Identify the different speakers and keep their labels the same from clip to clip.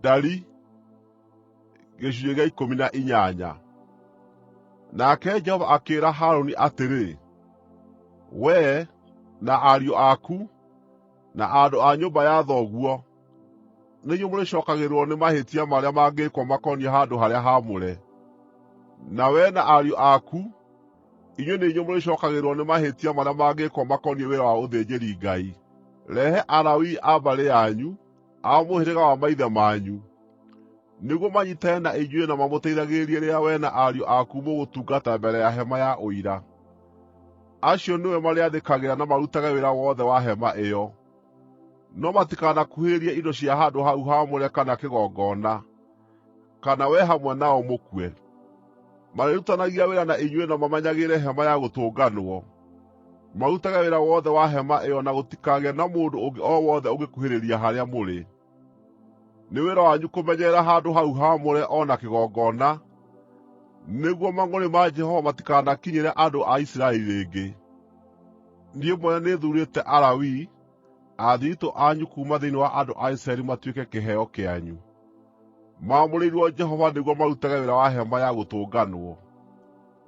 Speaker 1: Ndari 18. Nake Jehova akĩĩra Harũni atĩrĩ, “Wee, na ariũ aku, na andũ a nyũmba ya thoguo, nĩ inyuĩ mũrĩcookagĩrĩrwo nĩ mahĩtia marĩa mangĩĩkwo makoniĩ handũ-harĩa-haamũre. Na wee na ariũ aku, inyuĩ nĩ inyuĩ mũrĩcookagĩrĩrwo nĩ mahĩtia marĩa mangĩĩkwo makoniĩ wĩra wa ũthĩnjĩri-Ngai. Rehe Alawii a mbarĩ yanyu, a mũhĩrĩga wa maithe manyu, nĩguo manyiitane na inyuĩ na mamũteithagĩrĩrie rĩrĩa wee na ariũ aku mũgũtungata mbere ya Hema ya Ũira. Acio nĩwe marĩathĩkagĩra na marutage wĩra wothe wa hema ĩyo. No matikanakuhĩrĩrie indo cia handũ hau haamũre kana kĩgongona, kana wee hamwe nao mũkue. Marĩrutithanagia wĩra na inyuĩ na mamenyagĩrĩre Hema-ya-Gũtũnganwo, marutage wĩra wothe wa hema ĩyo na gũtikagĩe na mũndũ ũngĩ o wothe ũngĩkuhĩrĩria harĩa mũrĩ. Nĩ wĩra wanyu kũmenyerera handũ hau haamũre o na kĩgongona, nĩguo mang'ũrĩ ma Jehova matikanakinyĩre andũ a Isiraeli rĩngĩ. Niĩ mwene nĩthuurĩte Alawii, a thiritũ anyu kuuma thĩinĩ wa andũ a Isiraeli matuĩke kĩheo kĩanyu. Maamũrĩirwo Jehova nĩguo marutage wĩra wa Hema-ya-Gũtũnganwo.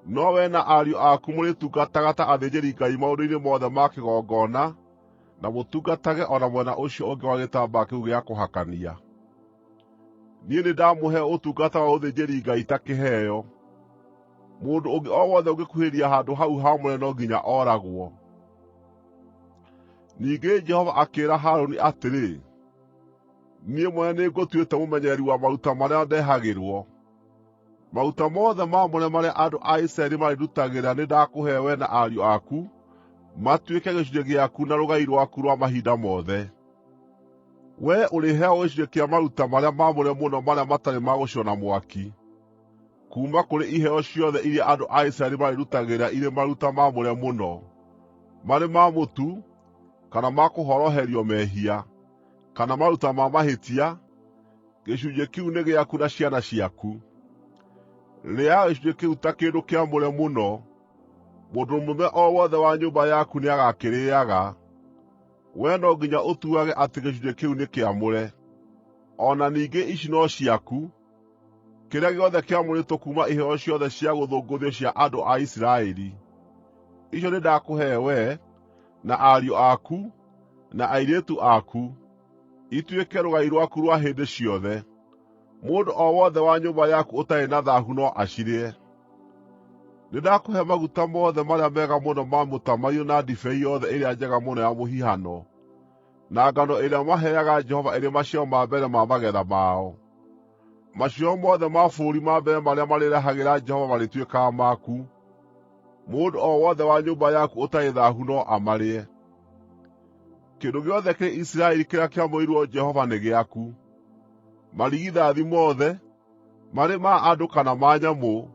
Speaker 1: No wee na ariũ aku mũrĩtungataga ta athĩnjĩri-Ngai maũndũ-inĩ mothe ma kĩgongona na mũtungatage o na mwena ũcio ũngĩ wa gĩtambaya kĩu gĩa kũhakania. Niĩ nĩndamũhe ũtungata wa ũthĩnjĩri-Ngai ta kĩheo. Mũndũ ũngĩ o wothe ũngĩkuhĩrĩria handũ hau haamũre no nginya ooragwo.” Ningĩ Jehova akĩĩra Harũni atĩrĩ, “Niĩ mwene nĩngũtuĩte mũmenyereri wa maruta marĩa ndehagĩrwo. Maruta mothe maamũre marĩa andũ a Isiraeli marĩndutagĩra nĩndakũhe wee na ariũ aku, matuĩke gĩcunjĩ gĩaku na rũgai rwaku rwa mahinda mothe. Wee ũrĩheagwo gĩcunjĩ kĩa maruta marĩa maamũre mũno marĩa matarĩ ma gũcinwo na mwaki, kuuma kũrĩ iheo ciothe iria andũ a Isiraeli marĩndutagĩra irĩ maruta maamũre mũno, marĩ ma mũtu, kana ma kũhoroherio mehia, kana maruta ma mahĩtia. Gĩcunjĩ kĩu nĩ gĩaku na ciana ciaku. Rĩĩaga gĩcunjĩ kĩu ta kĩndũ kĩamũre mũno; mũndũ mũrũme o wothe wa nyũmba yaku nĩagakĩrĩĩaga. Wee no nginya ũtuage atĩ gĩcunjĩ kĩu nĩ kĩamũre. O na ningĩ ici no ciaku: kĩrĩa gĩothe kĩamũrĩtwo kuuma iheo ciothe cia gũthũngũthio cia andũ a Isiraeli. Icio nĩndakũhe wee, na ariũ aku, na airĩtu aku, ituĩke rũgai rwaku rwa hĩndĩ ciothe. Mũndũ o wothe wa nyũmba yaku ũtarĩ na thaahu no acirĩe. Nĩndakũhe maguta mothe marĩa mega mũno ma mũtamaiyũ na ndibei yothe ĩrĩa njega mũno ya mũhihano, na ngano ĩrĩa maheaga Jehova ĩrĩ maciaro ma mbere ma magetha mao. Maciaro mothe ma bũrũri ma mbere marĩa marĩrehagĩra Jehova marĩtuĩkaga maku. Mũndũ o wothe wa nyũmba yaku ũtarĩ thaahu no amarĩe. Kĩndũ gĩothe kĩrĩ Isiraeli kĩrĩa kĩamũrĩirwo Jehova nĩ gĩaku. Marigithathi mothe, marĩ ma andũ kana ma nyamũ,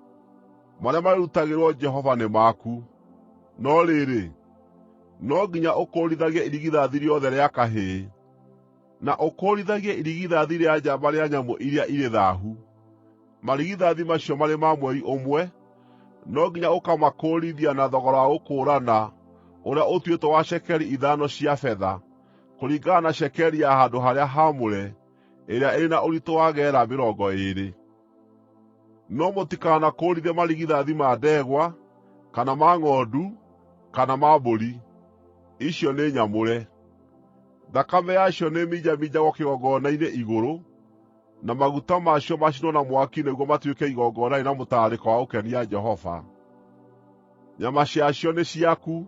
Speaker 1: marĩa marĩrutagĩrwo Jehova nĩ maku. No rĩrĩ, no nginya ũkũũrithagie irigithathi rĩothe rĩa kahĩĩ, na ũkũũrithagie irigithathi rĩa njamba rĩa nyamũ iria irĩ thaahu. Marigithathi macio marĩ ma mweri ũmwe, no nginya ũkaamakũũrithia na thogora wa gũkũũrana ũrĩa ũtuĩtwo wa cekeri ithano cia betha, kũringana na cekeri ya handũ-harĩa-haamũre, ĩrĩa ĩrĩ na ũritũ wa geera 20. No mũtikanakũũrithie marigithathi ma ndegwa, kana ma ng'ondu, kana ma mbũri; icio nĩ nyamũre. Thakame yacio nĩĩminjaminjagwo kĩgongona-inĩ igũrũ, na maguta ma cio macinwo na mwaki nĩguo matuĩke igongona rĩna mũtararĩko wa gũkenia Jehova. Nyama ciacio nĩ ciaku,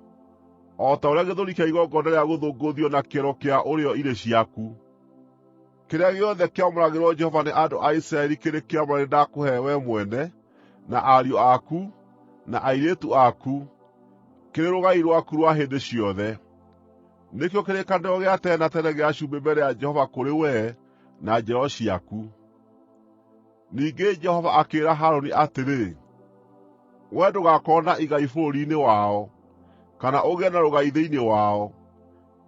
Speaker 1: o ta ũrĩa gĩthũri kĩa igongona rĩa gũthũngũthio na kĩero kĩa ũrĩo irĩ ciaku. Kĩrĩa gĩothe kĩamũragĩrwo Jehova nĩ andũ a Isiraeli kĩrĩ kĩamũre nĩndakũhe wee mwene, na ariũ aku, na airĩtu aku, kĩrĩ rũgai rwaku rwa hĩndĩ ciothe. Nĩkĩo kĩrĩkanĩro gĩa tene na tene gĩa cumbĩ mbere ya Jehova kũrĩ wee na njiaro ciaku.” Ningĩ Jehova akĩĩra Harũni atĩrĩ, “Wee ndũgakorwo na igai bũrũri-inĩ wao, kana ũgĩe na rũgai thĩinĩ wao;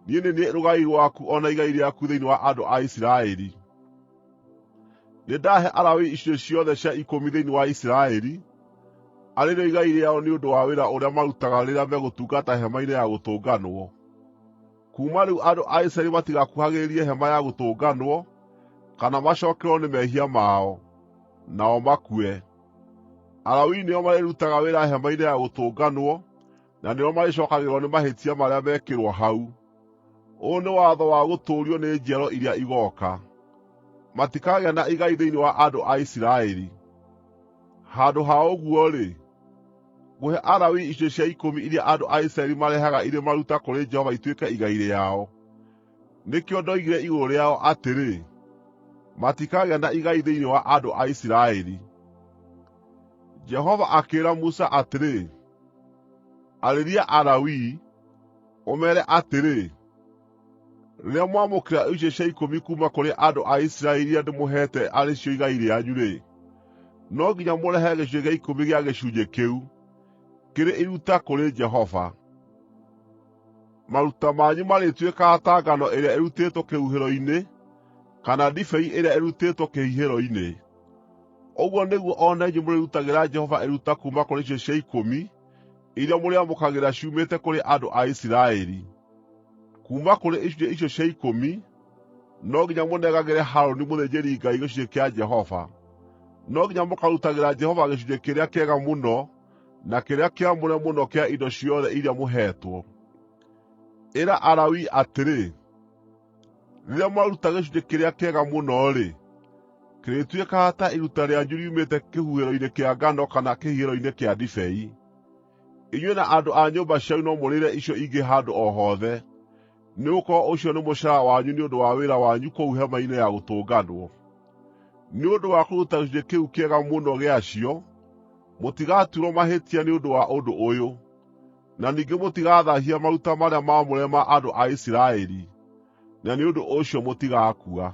Speaker 1: Niĩ nĩ niĩ rũgai rwaku o na igai rĩaku thĩinĩ wa andũ a Isiraeli. Nĩndahe Alawii icunjĩ ciothe cia ikũmi thĩinĩ wa Isiraeli, arĩ rĩo igai rĩao nĩ ũndũ wa wĩra ũrĩa marutaga rĩrĩa megũtungata Hema-inĩ-ya-Gũtũnganwo. Kuuma rĩu andũ a Isiraeli matigakuhagĩrĩrie Hema-ya-Gũtũnganwo, kana macookererwo nĩ mehia mao, nao makue. Alawii nĩo marĩrutaga wĩra Hema-inĩ-ya-Gũtũnganwo na nĩo marĩcookagĩrĩrwo nĩ mahĩtia marĩa mekĩrwo hau. Ũyũ nĩ watho wa gũtũũrio nĩ njiaro iria igooka. Matikagĩa na igai thĩinĩ wa andũ a Isiraeli. Handũ ha ũguo-rĩ, ngũhe Alawii icunjĩ cia ikũmi iria andũ a Isiraeli marehaga irĩ maruta kũrĩ Jehova ituĩke igai rĩao. Nĩkĩo ndoigire igũrũ rĩao atĩrĩ, ‘Matikagĩa na igai thĩinĩ wa andũ a Isiraeli.’ ” Jehova akĩĩra Musa atĩrĩ, “Arĩria Alawii, ũmeere atĩrĩ, ‘Rĩrĩa mwamũkĩra icunjĩ cia ikũmi kuuma kũrĩ andũ a Isiraeli iria ndĩmũheete arĩ cio igai rĩanyu-rĩ, no nginya mũrehe gĩcunjĩ gĩa ikũmi gĩa gĩcunjĩ kĩu, kĩrĩ iruta kũrĩ Jehova. Maruta manyu marĩtuĩkaga ta ngano ĩrĩa ĩrutĩtwo kĩhuhĩro-inĩ, kana ndibei ĩrĩa ĩrutĩtwo kĩhihĩro-inĩ. Ũguo nĩguo o na inyuĩ mũrĩrutagĩra Jehova iruta kuuma kũrĩ icunjĩ cia ikũmi iria mũrĩamũkagĩra ciumĩte kũrĩ andũ a Isiraeli. Kuuma kũrĩ icunjĩ icio cia ikũmi, no nginya mũnengagĩre Harũni mũthĩnjĩri-Ngai gĩcunjĩ kĩa Jehova. No nginya mũkarutagĩra Jehova gĩcunjĩ kĩrĩa kĩega mũno na kĩrĩa kĩamũre mũno kĩa indo ciothe iria mũheetwo. Ĩra Alawii atĩrĩ, ‘Rĩrĩa mwaruta gĩcunjĩ kĩrĩa kĩega mũno-rĩ, kĩrĩtuĩkaga ta iruta rĩanyu riumĩte kĩhuhĩro-inĩ kĩa ngano kana kĩhihĩro-inĩ kĩa ndibei. Inyuĩ na andũ a nyũmba cianyu no mũrĩĩre icio ingĩ handũ o hothe, nĩgũkorwo ũcio nĩ mũcaara wanyu nĩ ũndũ wa wĩra wanyu kũu Hema-inĩ-ya-Gũtũnganwo. Nĩ ũndũ wa kũruta gĩcunjĩ kĩu kĩega mũno gĩacio, mũtigatuĩrwo mahĩtia nĩ ũndũ wa ũndũ ũyũ, na ningĩ mũtigathaahia maruta marĩa maamũre ma andũ a Isiraeli, na nĩ ũndũ ũcio mũtigakua.